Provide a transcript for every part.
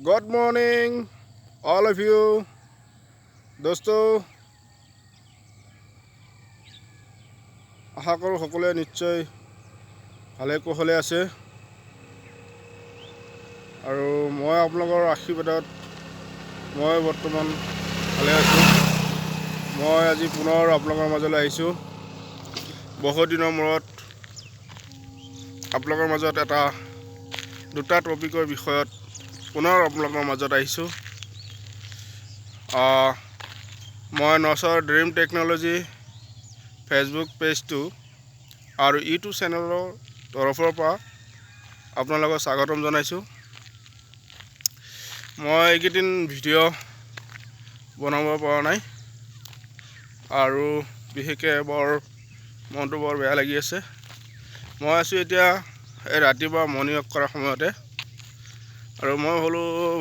Good morning all of you দোস্ত। আশা কৰোঁ সকলোৱে নিশ্চয় ভালে কুশলে আছে আৰু মই আপোনালোকৰ আশীৰ্বাদত মই বৰ্তমান ভালে আছোঁ। মই আজি পুনৰ আপোনালোকৰ মাজলৈ আহিছোঁ। বহুত দিনৰ মূৰত আপোনালোকৰ মাজত এটা দুটা টপিকৰ বিষয়ত পুনৰ আপোনালোকৰ মাজত আহিছোঁ। মই নচৰ ড্ৰিম টেকন'লজি ফেচবুক পেজটো আৰু ইউটিউব চেনেলৰ তৰফৰ পৰা আপোনালোকক স্বাগতম জনাইছোঁ। মই এইকেইদিন ভিডিঅ' বনাব পৰা নাই আৰু বিশেষকৈ বৰ মনটো বৰ বেয়া লাগি আছে। মই আছোঁ এতিয়া এই ৰাতিপুৱা মৰ্ণিং ৱাক কৰাৰ সময়তে আৰু মই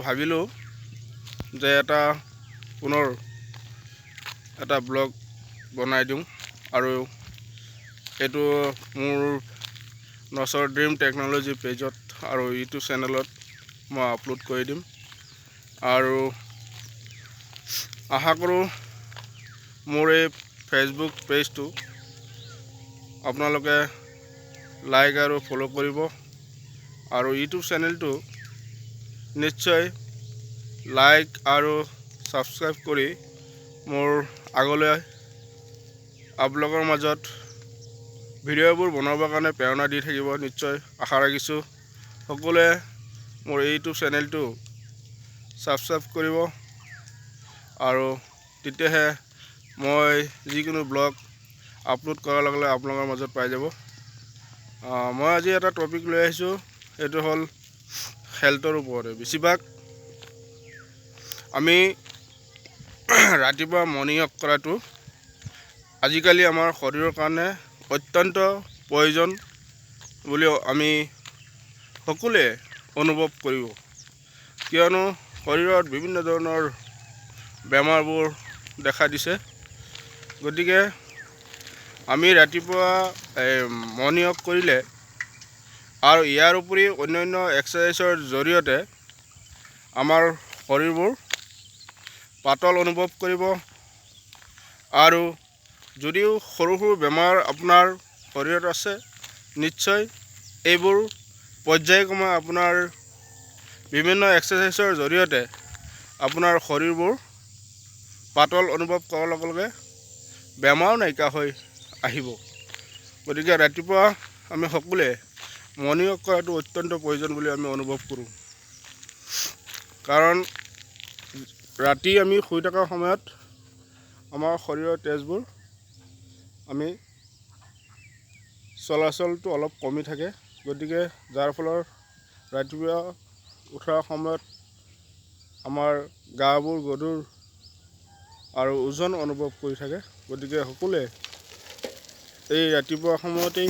ভাবিলোঁ যে এটা পুনৰ এটা ব্লগ বনাই দিওঁ আৰু এইটো মোৰ নচৰ ড্ৰিম টেকন'লজি পেজত আৰু ইউটিউব চেনেলত মই আপলোড কৰি দিম আৰু আশা কৰোঁ মোৰ এই ফেচবুক পেজটো আপোনালোকে লাইক আৰু ফ'ল' কৰিব আৰু ইউটিউব চেনেলটো নিশ্চয় লাইক আৰু ছাবস্ক্ৰাইব কৰি মোৰ আগলৈ আপোনালোকৰ মাজত ভিডিঅ'বোৰ বনাবৰ কাৰণে প্ৰেৰণা দি থাকিব, নিশ্চয় আশা ৰাখিছোঁ। সকলোৱে মোৰ ইউটিউব চেনেলটো ছাবস্ক্ৰাইব কৰিব আৰু তেতিয়াহে মই যিকোনো ব্লগ আপলোড কৰাৰ লগে লগে আপোনালোকৰ মাজত পাই যাব। মই আজি এটা টপিক লৈ আহিছোঁ, সেইটো হ'ল হেল্থৰ ওপৰতে। বেছিভাগ আমি ৰাতিপুৱা মৰ্ণিং ৱাক কৰাটো আজিকালি আমাৰ শৰীৰৰ কাৰণে অত্যন্ত প্ৰয়োজন বুলি আমি সকলোৱে অনুভৱ কৰিব, কিয়নো শৰীৰত বিভিন্ন ধৰণৰ বেমাৰবোৰ দেখা দিছে। গতিকে আমি ৰাতিপুৱা মৰ্ণিং ৱাক কৰিলে আৰু ইয়াৰ উপৰি অন্যান্য এক্সাৰচাইজৰ জৰিয়তে আমাৰ শৰীৰবোৰ পাতল অনুভৱ কৰিব আৰু যদিও সৰু সৰু বেমাৰ আপোনাৰ শৰীৰত আছে, নিশ্চয় এইবোৰ পৰ্যায়ক্ৰমে আপোনাৰ বিভিন্ন এক্সাৰচাইজৰ জৰিয়তে আপোনাৰ শৰীৰবোৰ পাতল অনুভৱ কৰাৰ লগে লগে বেমাৰো নাইকিয়া হৈ আহিব। গতিকে ৰাতিপুৱা আমি সকলোৱে মৰ্ণিং ৱাক কৰাটো অত্যন্ত প্ৰয়োজন বুলি আমি অনুভৱ কৰোঁ, কাৰণ ৰাতি আমি শুই থকাৰ সময়ত আমাৰ শৰীৰৰ তেজবোৰ আমি চলাচলটো অলপ কমি থাকে। গতিকে যাৰ ফলত ৰাতিপুৱা উঠাৰ সময়ত আমাৰ গাবোৰ গধুৰ আৰু ওজন অনুভৱ কৰি থাকে। গতিকে সকলোৱে এই ৰাতিপুৱা সময়তেই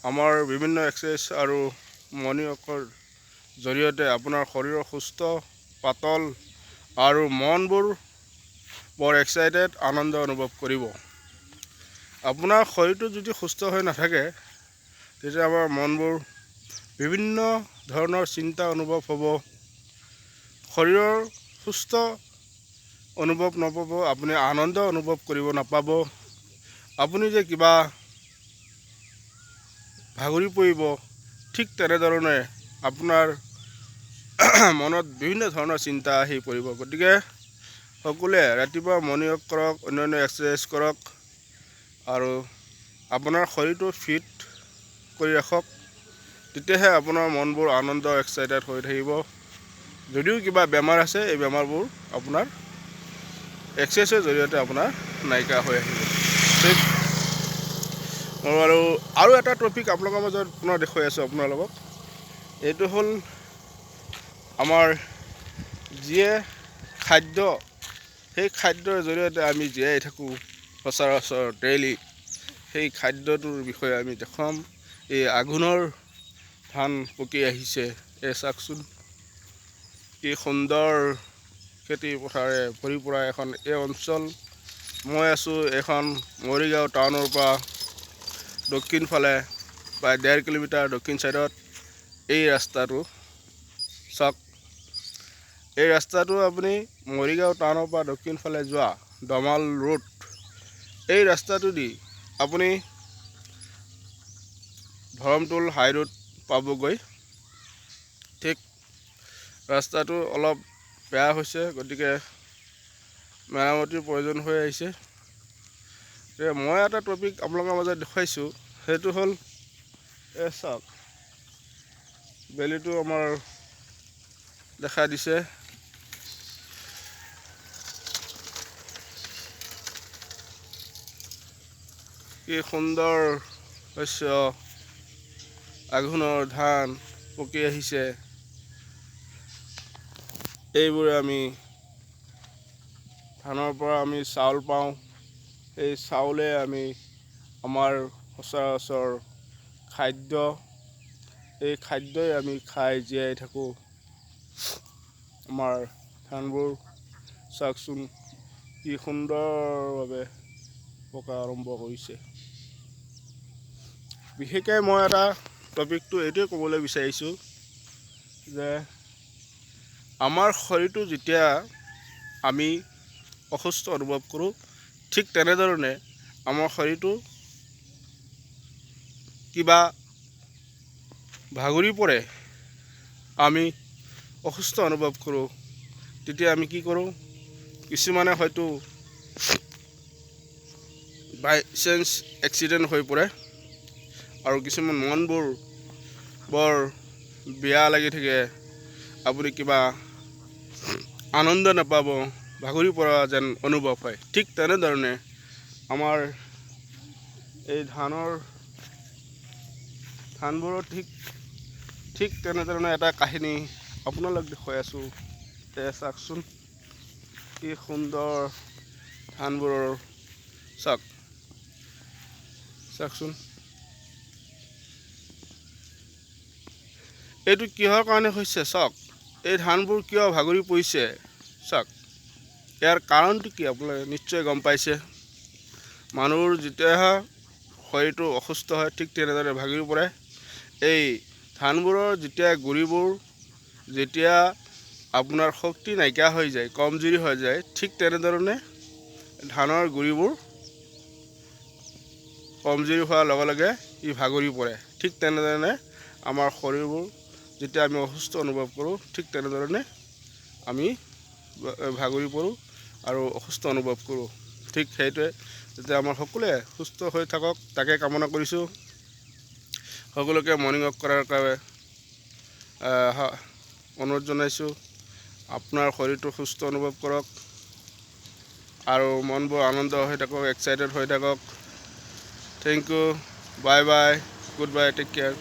আমাৰ বিভিন্ন এক্সাৰচাইজ আৰু মৰ্ণিং ৱাকৰ জৰিয়তে আপোনাৰ শৰীৰৰ সুস্থ পাতল আৰু মনবোৰ বৰ এক্সাইটেড আনন্দ অনুভৱ কৰিব। আপোনাৰ শৰীৰটো যদি সুস্থ হৈ নাথাকে, তেতিয়া আমাৰ মনবোৰ বিভিন্ন ধৰণৰ চিন্তা অনুভৱ হ'ব, শৰীৰৰ সুস্থ অনুভৱ নাপাব, আপুনি আনন্দ অনুভৱ কৰিব নাপাব, আপুনি যে কিবা ভাগৰি পৰিব। ঠিক তেনেধৰণে আপোনাৰ মনত বিভিন্ন ধৰণৰ চিন্তা আহি পৰিব। গতিকে সকলোৱে ৰাতিপুৱা মৰ্ণিং ৱাক কৰক, অন্যান্য এক্সাৰচাইজ কৰক আৰু আপোনাৰ শৰীৰটো ফিট কৰি ৰাখক, তেতিয়াহে আপোনাৰ মনবোৰ আনন্দ এক্সাইটেড হৈ থাকিব। যদিও কিবা বেমাৰ আছে, এই বেমাৰবোৰ আপোনাৰ এক্সাৰচাইজৰ জৰিয়তে আপোনাৰ নাইকিয়া হৈ আহিব। ঠিক মই আৰু এটা টপিক আপোনালোকৰ মাজত পুনৰ দেখুৱাই আছোঁ আপোনালোকক। এইটো হ'ল আমাৰ যিয়ে খাদ্য, সেই খাদ্যৰ জৰিয়তে আমি জীয়াই থাকোঁ সচৰাচৰ ডেইলি, সেই খাদ্যটোৰ বিষয়ে আমি দেখুৱাম। এই আঘোণৰ ধান পকি আহিছে, এই চাওকচোন কি সুন্দৰ খেতি পথাৰে ভৰি পৰা এখন এই অঞ্চল। মই আছোঁ এইখন মৰিগাঁও টাউনৰ পৰা দক্ষিণ ফালে প্ৰায় 1.5 কিলোমিটাৰ দক্ষিণ ছাইডত এই ৰাস্তাটো চাওক। এই ৰাস্তাটো আপুনি মৰিগাঁও টাউনৰ পৰা দক্ষিণ ফালে যোৱা দমাল ৰোড, এই ৰাস্তাটো দি আপুনি ধৰমতুল হাই ৰোড পাবগৈ। ঠিক ৰাস্তাটো অলপ বেয়া হৈছে, গতিকে মেৰামতিৰ প্ৰয়োজন হৈ আহিছে। মই এটা টপিক আপোনালোকৰ মাজত দেখুৱাইছোঁ, সেইটো হ'ল এই চাওক বেলিটো আমাৰ দেখা দিছে। কি সুন্দৰ শস্য, আঘোণৰ ধান পকি আহিছে। এইবোৰে আমি ধানৰ পৰা আমি চাউল পাওঁ। এই চাউলে আমি আমাৰ সচৰাচৰ খাদ্য, এই খাদ্যই আমি খাই জীয়াই থাকোঁ। আমাৰ ধানবোৰ চাওকচোন কি সুন্দৰভাৱে পকা আৰম্ভ কৰিছে। বিশেষকৈ মই এটা টপিকটো এইটোৱে ক'বলৈ বিচাৰিছোঁ যে আমাৰ শৰীৰটো যেতিয়া আমি অসুস্থ অনুভৱ কৰোঁ, ঠিক তেনেধৰণে আমাৰ শৰীৰটো কিবা ভাগৰি পৰে, আমি অসুস্থ অনুভৱ কৰোঁ, তেতিয়া আমি কি কৰোঁ, কিছুমানে হয়তো বাই চান্স এক্সিডেণ্ট হৈ পৰে আৰু কিছুমান মনবোৰ বৰ বেয়া লাগি থাকে, আপুনি কিবা আনন্দ নাপাব, ভাগৰি পৰা যেন অনুভৱ হয়। ঠিক তেনেধৰণে আমাৰ এই ধানবোৰৰ ঠিক তেনেধৰণে এটা কাহিনী আপোনালোক দেখুৱাই আছোঁ। চাওকচোন কি সুন্দৰ ধানবোৰৰ, চাওক চাওকচোন এইটো কিহৰ কাৰণে হৈছে, চাওক এই ধানবোৰ কিয় ভাগৰি পৰিছে, চাওক ইয়াৰ কাৰণটো কি আপোনালোকে নিশ্চয় গম পাইছে। মানুহৰ যেতিয়া শৰীৰটো অসুস্থ হয়, ঠিক তেনেদৰে ভাগৰি পৰে। এই ধানবোৰৰ যেতিয়া গুৰিবোৰ যেতিয়া আপোনাৰ শক্তি নাইকিয়া হৈ যায়, কমজুৰি হৈ যায়, ঠিক তেনেধৰণে ধানৰ গুৰিবোৰ কমজুৰি হোৱাৰ লগে লগে ই ভাগৰি পৰে। ঠিক তেনেধৰণে আমাৰ শৰীৰবোৰ যেতিয়া আমি অসুস্থ অনুভৱ কৰোঁ, ঠিক তেনেধৰণে আমি ভাগৰি পৰোঁ আৰু অসুস্থ অনুভৱ কৰোঁ। ঠিক সেইটোৱে, যেতিয়া আমাৰ সকলোৱে সুস্থ হৈ থাকক তাকে কামনা কৰিছোঁ। সকলোকে মৰ্ণিং ৱাক কৰাৰ বাবে অনুৰোধ জনাইছোঁ। আপোনাৰ শৰীৰটো সুস্থ অনুভৱ কৰক আৰু মনবোৰ আনন্দ হৈ থাকক, এক্সাইটেড হৈ থাকক। Thank you, bye bye, good bye, take care.